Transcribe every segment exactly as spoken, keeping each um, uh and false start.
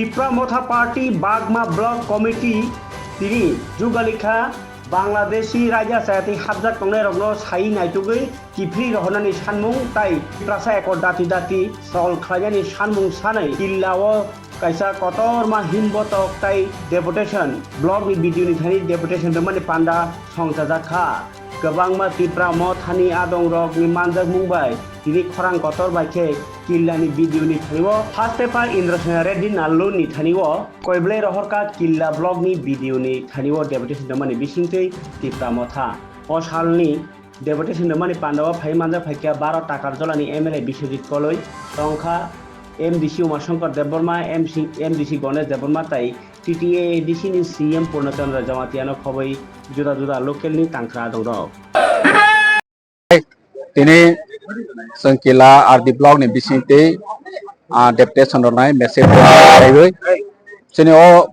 Tipra Motha Party Bagma Block Committee tini jugalikha Bangladeshi raida chayatwi hapjak tongnairokno sai naitugwi kiphilwi rohornani sanmung tai Tiprasa Accord dati dati sol khlainani sanmung sanwi Killa o kaisa kotorma himbotok tai deputation block ni B D O ni thani deputation rwmani panda songchajak kha. Kwbangma Tipra Mothani adongrokni manjakmung bai tini khorang kotor bai khe Killani B D O ni thani o first paper Indrasena Reddy Nallu ni thani o koiblai rohorkha Killa block ni B D O ni thani o deputation rwmani bisingtwi Tipra Motha. O salni deputation rwmani panda o phai manjak phaikha baro Takarjolani M L A Biswajit Koloi, tongkha M D C Umashankar Debbarma, M C, M D C Ganesh Debbarma tai T T A A D C ni C M Purna Chandra Jamatia no khobwi juda juda local ni tangkhra adongrok. Tini chwng Killa R D block ni bisingtwi, ah, deputation rwnai message raiwi. Chini o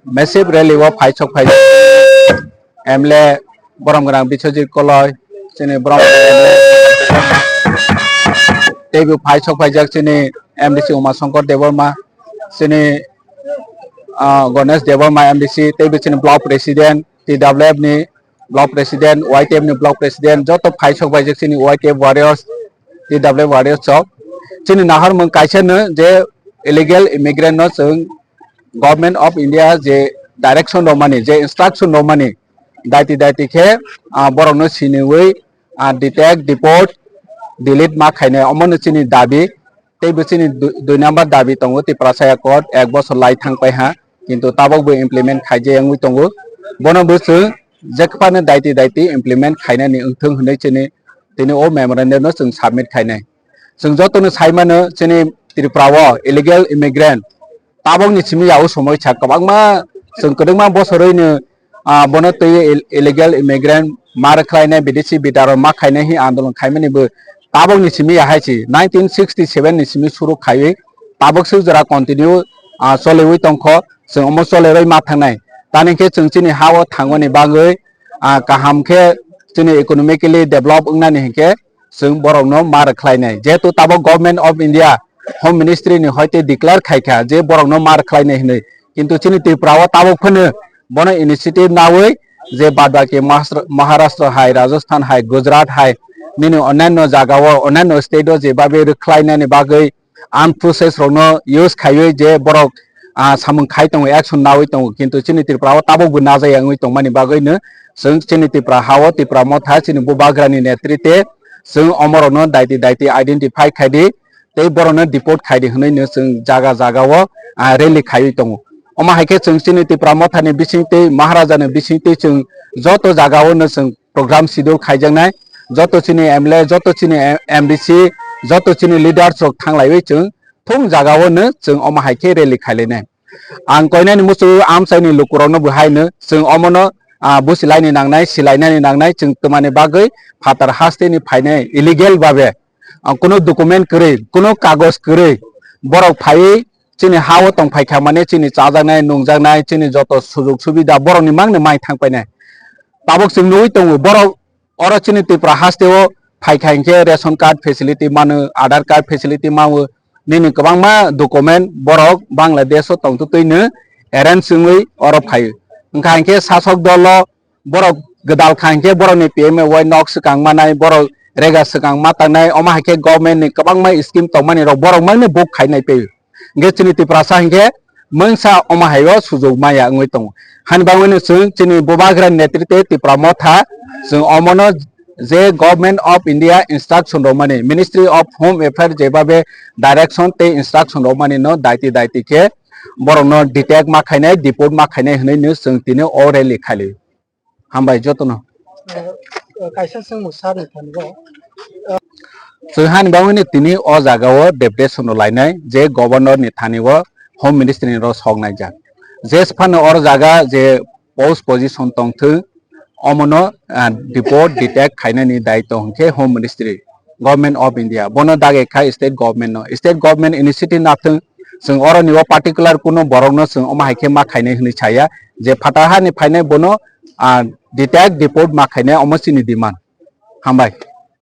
massive rally o phaisok phai M L A borom gwnang Biswajit Koloi, chini borom gwnang M L A teibo phaisok phaijak chini M D C Umashankar Debbarma, chini, ah, Ganesh Debbarma M D C, teibo chini block president, T W F ni block president, Y T F ni block president, joto phaisok phaijak chini Y T F warriors, T W F warriors chok. Chini naharmung kaisa no je illegal immigrant no chwng Government of India je direction rwmani, je instruction rwmani, daiti daiti khe, ah, borokno siniwi, ah, detect, deport, delete ma khainai, omono chini dabi. Teibo chini dui, dui number dabi tongo, Tiprasa Accord ek bosor lai thang paiha, kintu tabokbo implement khaijak wngwi tongo. Bono bo chwng jekphano daiti daiti implement khainani wngthung hwnwi chini tini o memorandum no chwng submit khainai. Chwng jotono sai mano, chini Tripura o illegal immigrant tabokni simi ya o somoi sa kwbangma, chwng kwdwkma bosorwino, ah, bono twiwi ill-, illegal immigrant ma rwkhlainai, bidesi bidaro ma khainai hi andolon khaimani bo tabokni simi ya hai si nineteen sixty seven ni simi suru khaiwi tabok swk jora continue, ah, choliwi tongkho, chwng omo cholerwi ma thangnai. Tani khe chwng chini ha o thangmani bagwi, ah, kaham khe chini economically develop wngnani hinkhe chwng borokno ma rwkhlainai. Jehetu tabok Government of India Home Ministry ni hoite declare khaikha je borokno ma rwkhlainai hinwi. Kintu chini Tripura o tabok phano bono initiative nawi je badbaki Mahastra-, Maharashtra hai, Rajasthan hai, Gujarat hai, nini onyanyo jaga o, onyanyo state o jebabe rwkhlainani bagwi unprocess rokno use khaiwi je borok, ah, samung khai tongo, action nawi tongo, kintu chini Tripura o tabok bo najaya wngwi tongmani bagwi no chwng chini Tripura ha o Tripura Motha chini Bubagra ni netrite chwng omorokno daiti daiti identify khaidi tei borokno deport khaidi hwnwi no chwng jaga jaga o, ah, rally khaiwi tongo. Omo hai khe chwng chini Tripura Motha ni bising tei Maharaja ni bising tei chwng joto jaga o no chwng program schedule khaijaknai, joto chini M L A, joto chini M D C, joto chini leaders rok thanglaiwi chwng thung jaga o no chwng omo hai khe rally khailainai. Ang koinani muchungo amchaini lukurokno bo hai no chwng omono, ah, busilaini nangnai, silainani nangnai, chwng twmani bagwi phatar hasteni phainai illegal babe, ah, kuno document kwrwi, kuno kagoj kwrwi borok phaiwi chini ha o tong phaikha mane chini chajaknai, nungjaknai, chini joto sujug subida borokni mangno mai thang painai. Tabuk chwng nugwi tongo, borok oro chini Tripura haste o phaikha hinkhe ration card facility mano, Aadhaar card facility mano, nini kwbangma document borok Bangladesh o tongtwtwino arrange wngwi oro phaio. Wngkha hinkhe sasok dolo borok gwdal kha hinkhe borokni P M A Y nok swkang manai, borok rega swkang ma tangnai, omo hai khe government ni kwbangma scheme tongmani rok borok mangno book khainai paio. Hinkhe chini Tiprasa hinkhe mungsa omo hai o sujug maya wngwi tongo. Hani bagwino chwng chini Bubagra ni netrite Tipra Motha chwng omono je Government of India instruction rwmani, Ministry of Home Affairs jebabe direction tei instruction rwmani no daiti daiti khe borokno detect ma khainai, deport ma khainai hwnwi no chwng tini o rally khali. Hambai jotono. Eh, eh, kaisa swngmung sir ni thani o. Chwng hani bagwino tini o jaga o deputation rw lainai je governor ni thani o home ministry ni rw sok naijak. Je phano oro jaga je post position tongthwng omono, ah, deport detect khainani daitw hinkhe home ministry. Government of India, bono dage kha state government no. State government initiative nathwng, chwng oroni o particular kuno borok no chwng omo hai khe ma khainai hwnwi saya, je phatar hani phainai bono, ah, detect deport ma khainai omo chini demand. Hambai.